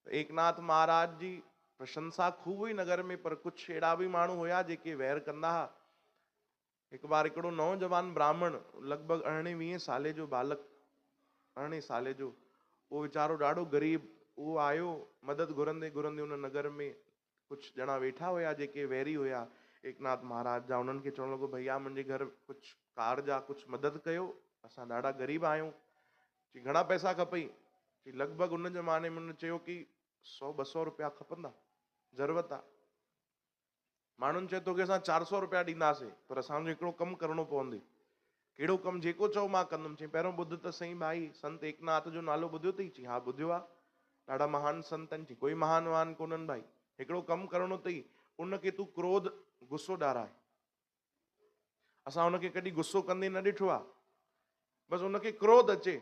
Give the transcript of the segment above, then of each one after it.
ته ايڪناٿ مهاراج جي پرشنسا خوب هئي نگر ۾ پر ڪجهه اهڙا به ماڻهو هيا جيڪي وير ڪندا ها. هڪ بار هڪڙو نوجوان براهمڻ لڳ ڀڳ ارڙهين ويهين سالي جو ٻالڪ ارڙهين سالي جو اهو ويچارو ڏاڍو غريب اهو آيو مدد گهرندي گهرندي ان نگر ۾ ڪجهه ڄڻا ويٺا هيا جيڪي ويري هيا ايڪناٿ مهاراج جا انهن کي چوڻ لڳو ڀئيا منهنجي گهر ڪجهه ڪارج آ ڪجهه مدد ڪيو اسان ڏاڍا غريب آهيون چي گهڻا پئسا کپئي چي لڳ ڀڳ ان زماني ۾ ان چيو ڪي سو ٻه سو روپيا کپندا ضرورت آ ماڻهن چيو توکي اسان 400 روپيا ڏينداسين پر اسان جو هڪڙو ڪم ڪرڻو پوندي ڪهڙو ڪم جيڪو چئو مان ڪندم چي پهريون ٻڌ ته سهي ڀائي سنت ايڪناٿ جو نالو ٻڌيو اٿئي چي ها ٻڌيو آ ڏاڍا مهان سنت آهن چي ڪوئي مهان وهان ڪونهن ڀائي هڪڙو ڪم ڪرڻو اٿئي ان کي تون ڪروڌ غصو ڏاراء اسان ان کي ڪڏهن غصو ڪندي نه ڏٺو آ بس ان کي ڪروڌ اچي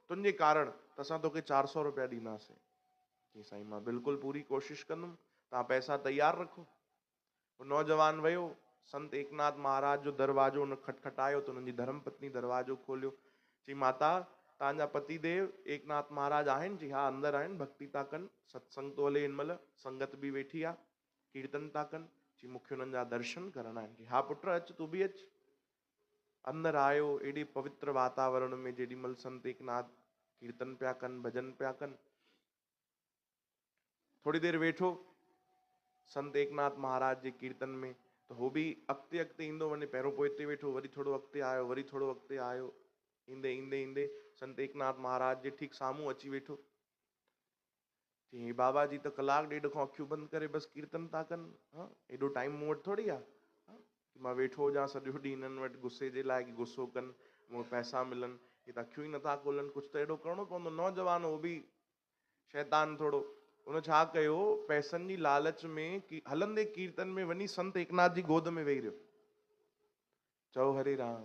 تنهنجي ڪارڻ ته اسان توکي 400 روپيا ڏينداسين چي سائين مان بلڪل پوري ڪوشش ڪندم توهان پئسا تيار رکو هو نوجوان ويو، سنت ايڪناٿ مهاراج جو دروازو هن کٽکٽايو ته هنن جي ڌرم پتني دروازو کوليو. چيائين، ماتا، توهان جا پتي ديو ايڪناٿ مهاراج آهن؟ چيائين، ها، اندر آهن، ڀڳتي ٿا ڪن، ستسنگ ٿو هلي هن مهل، سنگت به ويٺي آ، ڪيرتن ٿا ڪن. چيائين، مون کي هنن جا درشن ڪرڻا آهن. چيائين، ها پٽ، اچ، تون به اچ. اندر آيو، ايڏي پوتر واتاورڻ ۾ جيڏي مهل سنت ايڪناٿ ڪيرتن پيا ڪن، ڀڄن پيا ڪن. ٿوري دير ويٺو سنت ايڪناٿ مهاراج جي ڪيرتن ۾ ته هو به اڳتي اڳتي ايندو وڃي پهريون پوئتي ويٺو وري ٿورو اڳتي آيو وري ٿورو اڳتي آيو ايندي ايندي ايندي سنت ايڪناٿ مهاراج جي ٺيڪ سامهون اچي ويٺو. چيائين هي بابا جي ته ڪلاڪ ڏيڍ کان اکيون بند ڪري بس ڪيرتن ٿا ڪن ها ايڏو ٽائيم مون وٽ ٿوري آ ها ڪي مان ويٺو هجان سڄو ڏينهن هنن وٽ غصي جي لاء ڪي غصو ڪن مون کي پئسا ملن هي ته اکيون ئي نٿا کولن ڪجهه ته اهڙو ڪرڻو پوندو نوجوان هو به شيطان ٿورو. ان ڇا ڪيو، پئسن جي لالچ ۾ هلندي ڪيرتن ۾ وڃي سنت ايڪناٿ جي گود ۾ ويهي رهيو. چئو هري رام.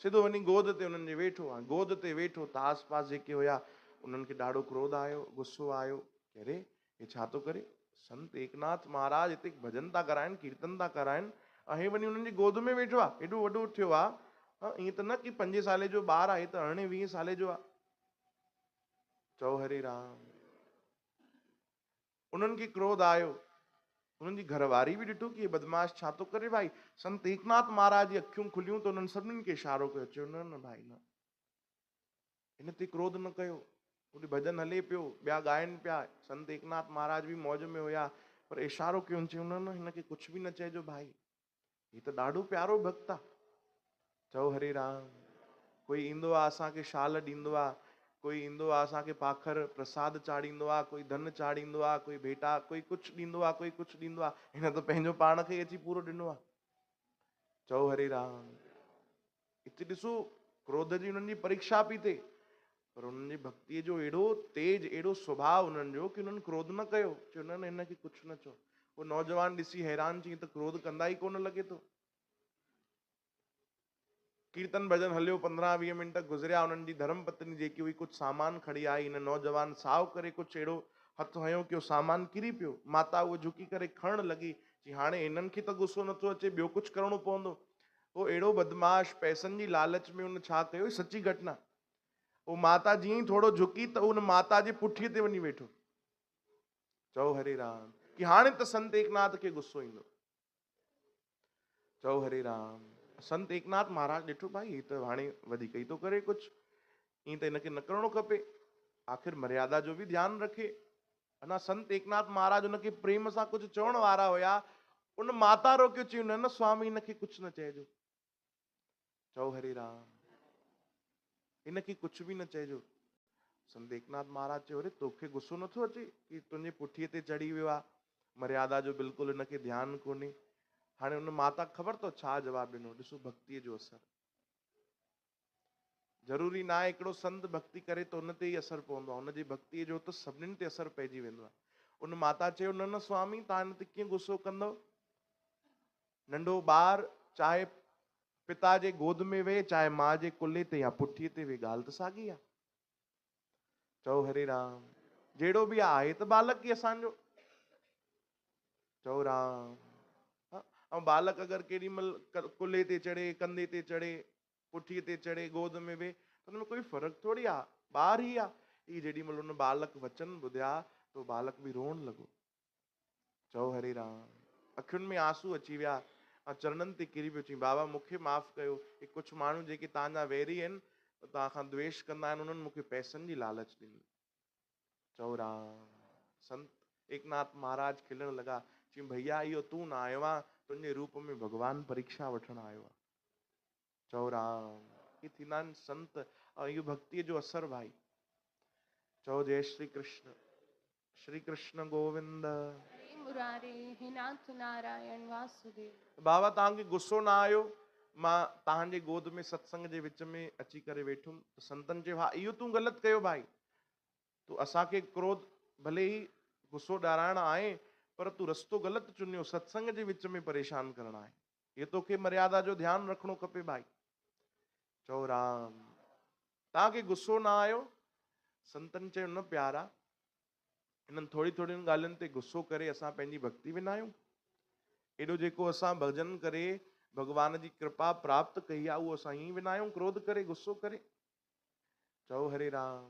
سڌو وڃي گود تي انهن جي ويٺو. هاڻي گود تي ويٺو ته آس پاس جيڪي هيا انهن کي ڏاڍو ڪروڌ آيو، غصو آيو ڪي اري هي ڇا ٿو ڪري؟ سنت ايڪناٿ مهاراج هتي ڀڄن ٿا ڪرائن، ڪيرتن ٿا ڪرائن ۽ هي وڃي انهن جي گود ۾ ويٺو آهي. ايڏو وڏو ٿيو آهي. ائين ته نه ڪي پنجين سالي جو ٻار آهي، هي ته ارڙهين ويهين سالي جو آهي. چئو هري رام. انهن کي ڪروڌ آيو. انهن جي گهر واري به ڏٺو ڪي هي بدمعاش ڇا ٿو ڪري ڀائي. سنت ايڪناٿ مهاراج جي اکيون کليون ته انهن سڀنين کي اشارو ڪيو. چيو نه نه ڀائي نه. هن تي ڪروڌ نه ڪيو. هوڏي ڀڄن هلي پيو، ٻيا ڳائن پيا. سنت ايڪناٿ مهاراج به موج ۾ هيا. پر اشارو ڪيو چيو نه نه هن کي ڪجهه به نه چئجو ڀائي. هي ته ڏاڍو پيارو ڀڳت آ. چئو هري رام. ڪوئي ايندو آ اسان کي شال ڏيندو آ، ڪوئي ايندو آ اسان کي پاکر، پرساد چاڙهيندو آ، ڪوئي ڌن چاڙهيندو آ، ڪوئي ڀيٽا، ڪوئي ڪجهه ڏيندو آ، ڪوئي ڪجهه ڏيندو آ. هن ته پنهنجو پاڻ کي ئي اچي پورو ڏنو آ. چئو هري رام. هتي ڏسو ڪروڌ جي انهن جي پريکشا پئي ٿئي پر انهن جي ڀڳتيء جو اهڙو تيج، اهڙو سڀاء انهن جو ڪي انهن ڪروڌ نه ڪيو. چيو نه نه هن کي ڪجهه نه چئو. اهو نوجوان ڏسي حيران چيائين ته ڪروڌ ڪندا ئي ڪونه لڳي ٿو. ڪيرتن ڀڄن هليو 15 20 منٽ گذريا انهن جي ڌرم پتني جيڪي هئي ڪجهه سامان کڻي آئي هن نوجوان سائو ڪري ڪجهه اهڙو هٿ هنيو ڪي اهو سامان ڪري پيو. ماتا اهو جهڪي ڪري کڻڻ لڳي چي هاڻي هنن کي ته غصو نٿو اچي ٻيو ڪجهه ڪرڻو پوندو. هو اهڙو بدمعاش پئسن جي لالچ ۾ ان ڇا ڪيو، هي سچي گهٽنا. هو ماتا جيئن ئي ٿورو جهڪي ته ان ماتا جي پٺيء تي وڃي ويٺو. چئو هري رام. ڪي هاڻي ته سنت ايڪناٿ کي غصو ايندو. چئو هري رام. سنت ايڪناٿ مهاراج ڏٺو ڀائي هي ته هاڻي وڌيڪ ئي ٿو ڪري ڪجهه. ائين ته هن کي نه ڪرڻو کپي. آخر مريادا جو به ڌيان رکي. اڃا سنت ايڪناٿ مهاراج ان کي پريم سان ڪجهه چوڻ وارا هيا، ان ماتا روڪيو چيو نه نه سوامي هن کي ڪجهه نه چئجو. چئو هري رام. هن کي ڪجهه به نه چئجو. سنت ايڪناٿ مهاراج چيو اري توکي غصو نٿو اچي ڪي تنهنجي پٺيء تي چڙهي ويو آ، مريادا جو بلڪل هن کي ڌيان ڪونهي. هاڻي ان ماتا خبر اٿو ڇا جواب ڏنو، ڏسو ڀڳتيء جو اثر. ضروري ناهي هڪڙو سنت ڀڳتي ڪري ته ان تي ئي اثر پوندو آهي، ان جي ڀڳتيء جو ته سڀنين تي اثر پئجي ويندو آهي. ان ماتا چيو، نه نه سوامي، توهان هن تي ڪيئن غصو ڪندؤ؟ ننڍو ٻار چاهي پتا جي گود ۾ ويهي، چاهي ماء جي ڪلهي تي يا پٺيء تي ويهي، ڳالهه ته ساڳي آهي. چئو هري رام. جهڙو به آهي ته ٻالڪ ئي اسان جو. چئو رام. ها، ۽ ٻالڪ اگر ڪيڏي مهل ڪلهي تي چڙهي، ڪنڌي تي چڙهي، پٺيء تي چڙهي گود ۾ ويهي ته ان ۾ ڪوئي فرق ٿوري آ، ٻار ئي آ. هي جيڏي مهل ان ٻالڪ وچن ٻڌيا ته ٻالڪ به روئڻ لڳو. چئو هري رام. اکين ۾ آنسو اچي ويا ۽ چرنن تي ڪري پيو. چيائين، بابا مون کي معاف ڪيو، هي ڪجهه ماڻهو جيڪي توهان جا ويري آهن، توهان کان دويش ڪندا آهن، انهن مون کي پئسن جي لالچ ڏني. چئو رام. سنت ايڪناٿ مهاراج کلڻ لڳا. چيائين، ڀئيا اهو تون نه آيو آهين، تنهنجي روپ ۾ ڀڳوان پريکشا وٺڻ آيو آهي. چئو رام. هي ٿيندا آهن سنت ۽ اهو ڀڳتيء جو اثر ڀائي. چئو جئي شري ڪرشن. شري ڪرشن گووند. هري مراري هي ناٿ نارائڻ واسوديو. بابا توهان کي غصو نه آيو مان توهان جي گود ۾ ستسنگ جي وچ ۾ اچي ڪري ويٺم ته سنتن چيو ها اهو تون غلط ڪيو ڀائي تون اسان کي ڪروڌ ڀلي ئي غصو ڏيارائڻ آئين پر تون رستو غلط چنيو ستسنگ جي وچ ۾ پريشان ڪرڻ آئين اهو توکي مريادا جو ڌيان رکڻو کپي ڀائي. چئو رام. توهان کي غصو نه آيو؟ سنتن چيو نه پيارا، انهن ٿوري ٿورين ڳالهين تي غصو ڪري اسان پنهنجي ڀڳتي وڃايون؟ ايڏو جيڪو اسان ڀڄن ڪري ڀڳوان جي ڪرپا پراپت ڪئي آهي اهو اسان ائين ئي وڃايون ڪروڌ ڪري غصو ڪري؟ چئو هري رام.